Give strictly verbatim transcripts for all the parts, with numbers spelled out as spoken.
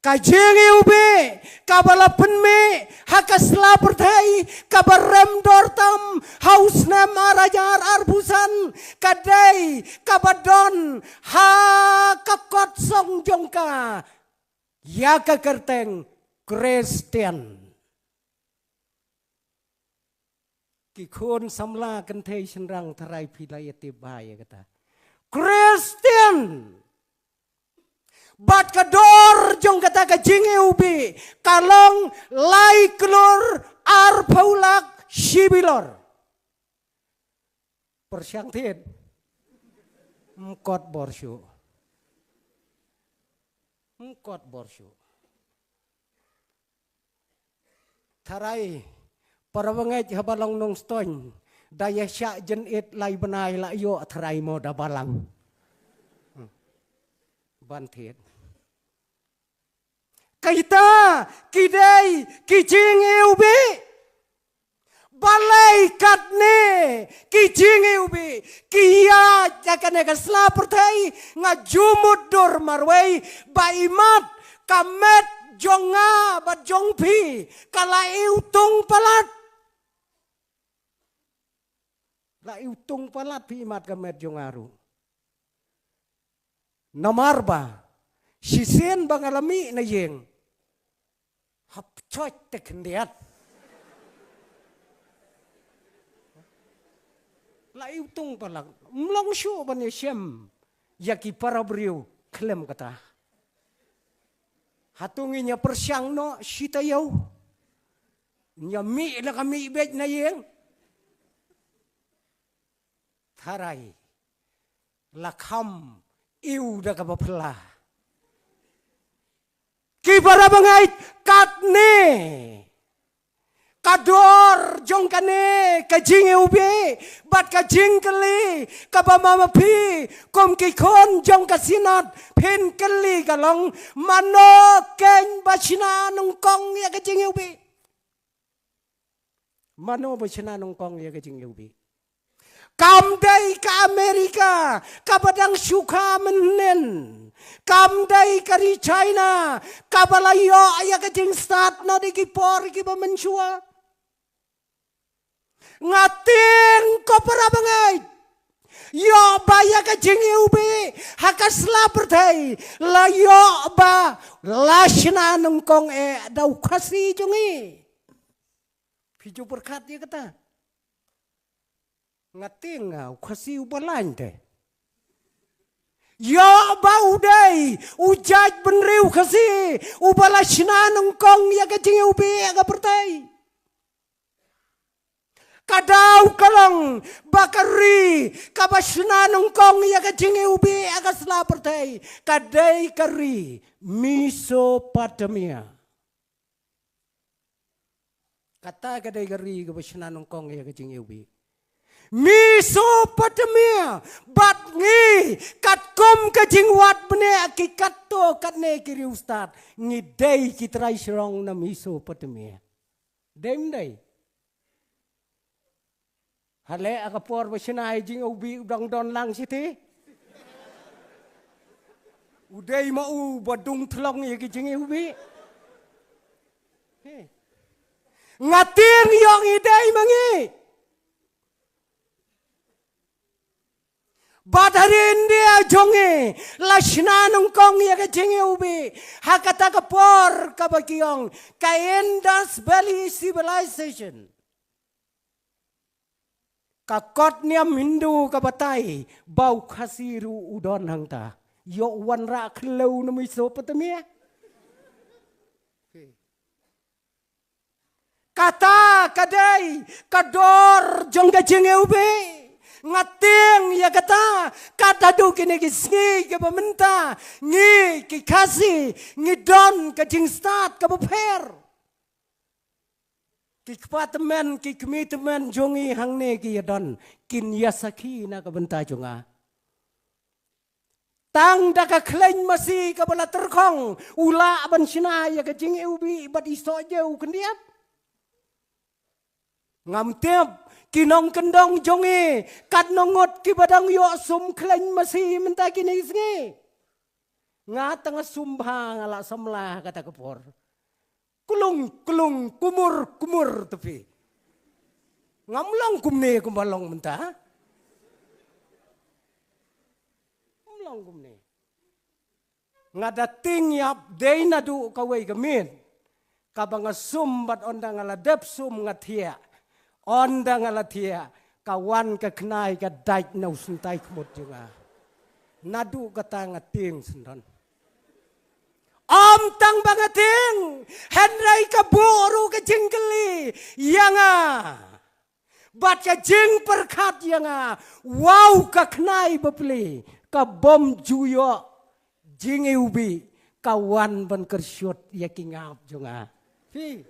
Ka jingiwbih kaba la pynmih ha ka sla pyrthei kaba rem dor tam ha u snem ar hajar arphew san, ka dei kaba don ha ka kot song jong ka ïa ka kyrteng Khristan. Ki khun samla kynthei shynrang, tharai phi la ïatip bha ïa kata. Khristan. Bad ka dor jong kata ka jingiwbih ka long lai klur arphew lak shi bilor. Pyrshang thied. Ym kot bor shuh. Ym kot bor shuh. Tharai para bangeit haba long Nongstoiñ, da ïa shah jynit lai bnai la ïoh tharai mo da balang. Hmm. Ban thied. Kita ki dei ki jingiwbih. Balei katne ki jingiwbih ki ïaid ïa kane ka sla pyrthei? Nga ju mutdur marwei ba imat ka met jong nga bad jong phi ka la iwtung palat. La iwtung palat phi imat ka met jong nga ruh. Namar ba shisien ba nga la mih na ïing, hap choit te khyndiat. La iwtung palat, ym long shuh ban ïashem ïa ki para briew khlem kata. Hato ngin ïa pyrshang noh shi taïew? Ngin ïa mih la ka mih beit na ïing? Tharai la kham ïoh da kaba phylla. Ki para bangeit, katne ka dor jong kane ka jingiwbih bad ka jingkylli kaba ma ma phi kum ki khun jong ka Synod phin kylli ka long, mano keiñ ba shna nyngkong ïa ka jingiwbih? Mano ba shna nyngkong ïa ka jingiwbih? Kam dei ka America kaba dang shu kha mynhynnin. Kam dei ka ri China kaba la ïoh ïa ka jingstad na dei ki por kiba mynshuwa. Nga tieng ko para bangeit, ïoh ba ïa ka jingiwbih ha ka sla pyrthei la ïoh ba la shna nyngkong eh da u Khasi jong ngi. Phi ju pyrkhat ïa kata? Nga tieng nga u Khasi uba lain te. Ïoh ba u dei u jaitbynriew Khasi uba la shna nyngkong ïa ka jingiwbih ha ka pyrthei. Ka daw ka long ba ka ri kaba shna nyngkong ïa ka jingiwbih ha ka sla pyrthei ka dei ka ri Mesopotamia. Kata ka dei ka ri kaba shna nyngkong ïa ka jingiwbih. Mesopotamia, bad ngi katkum ka jingwad bniah ki katto katne ki riewstad ngi dei ki trai shrong na Mesopotamia. Dei ym dei? Hale ha ka por ba shna ïa ka jingiwbih u dang don lang shiti. U dei ma u ba dung thlong ïa ka jingiwbih. He. Nga tieng ïoh ngi dei ma ngi. Bad ha ri India jong ngi la shna nyngkong ïa ka jingiwbih ha kata ka por kaba ki ong ka Indus Valley Civilization. Ka kot niam Hindu ka batai ba u Khasi ruh u don hangta. Ïoh wanrah khlem na Mesopotamia. Kata ka dei ka dor jong ka jingiwbih. Nga tieng ïa kata, kata haduh kine ki sngi kiba mynta ngi ki Khasi ngi don ka jingstad kaba pher. Ki kpa tymmen, ki kmie tymmen jong ngi hangne ki ïa don, kin ïa sakhi na ka bynta jong nga. Tang da ka khleiñ masi kaba la tyrkhong u lah ban shna ïa ka jingiwbih bad i soh jia u khyndiat. Ngam tip ki nongkyndong jong ngi katno ngut kiba dang ïoh sum khleiñ masi mynta kine ki sngi. Nga tang sum bha nga la samla kata ka por. Klung, klung, kumur, kumur te phi. Ngam long kumne kumba long mynta. Ngam long kumne. Nga da tieng ïap dei naduh kawei ka miet. Kaba nga sum bad ynda nga la dep sum nga thiah. Ynda nga la thiah, ka wan ka khnai ka dait na u syntai khmut jong nga. Naduh kata nga tieng syndon. Ym tang ba nga tieng, hynrei ka buh ruh ka jingkylli ïa nga. Bad ka jingpyrkhat ïa nga, wow ka khnai bapli, ka bym ju ïoh jingiwbih, ka wan ban kyrshut ïa ki ngap jong nga. Phi.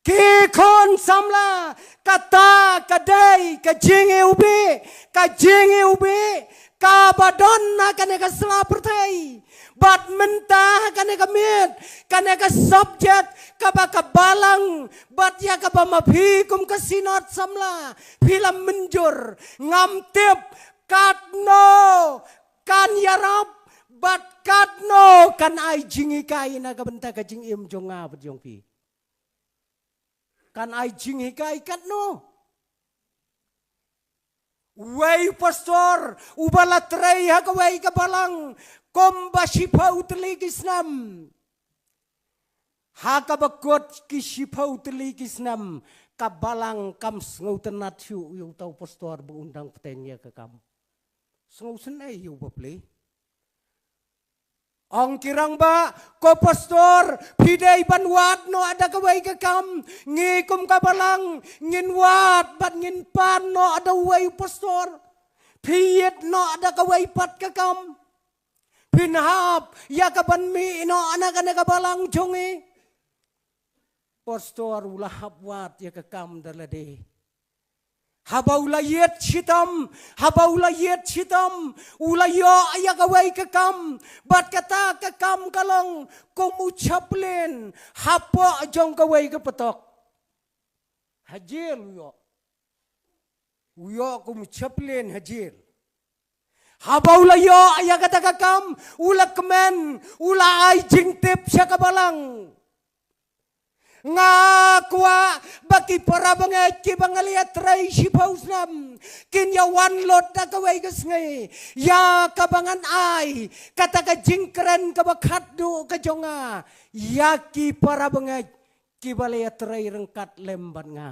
Ki khun samla, kata ka dei ka jingiwbih, ka jingiwbih kaba don ha kane ka sla pyrthei. Bad mynta ha kane ka miet, kane ka subject kaba ka balang, bad ïa kaba ma phi kum ka synod samla, phi la mynjur, ngam tip katno kan ïarap, bad katno kan ai jinghikai na ka bynta ka jingim jong nga bad jong phi. Kan ai jinghikai katno. Uwei u pastor uba la trei ha kawei ka balang kumba shiphew tylli ki snem. Ha kaba kut ki shiphew tylli ki snem, ka balang kam sngewtynnat shuh ïa uta u pastor ba un dang bteng ïa ka kam. Sngewsynei ïa u bapli. Ong ki rangbah, ko pastor, phi dei ban wad noh da kawei ka kam, ngi kum ka balang, ngin wad bad ngin pan noh da uwei u pastor. Phi ïeit noh da kawei pat ka kam. Phin hap ïa ka ban mih noh na kane ka balang jong ngi. Pastor u la hap wad ïa ka kam da lade. Haba u la ïeit shitom, haba u la ïeit shitom, u la ïoh ïa kawei ka kam, bad kata ka kam ka long kum u chaplain hapoh jong kawei ka patok. Ha jel u ïoh. U ïoh kum u chaplain ha jel. Haba u la ïoh ïa kata ka kam, u la kmen, u la ai jingtip sha ka balang. Nga kwah ba ki para bangeit kiba nga la ïatrei shiphew snem, kin ïa wan lut da kawei ka sngi ïa kaba ngan ai kata ka jingkren kaba khatduh ka jong nga ïa ki para bangeit kiba la ïatrei ryngkat lem bad nga.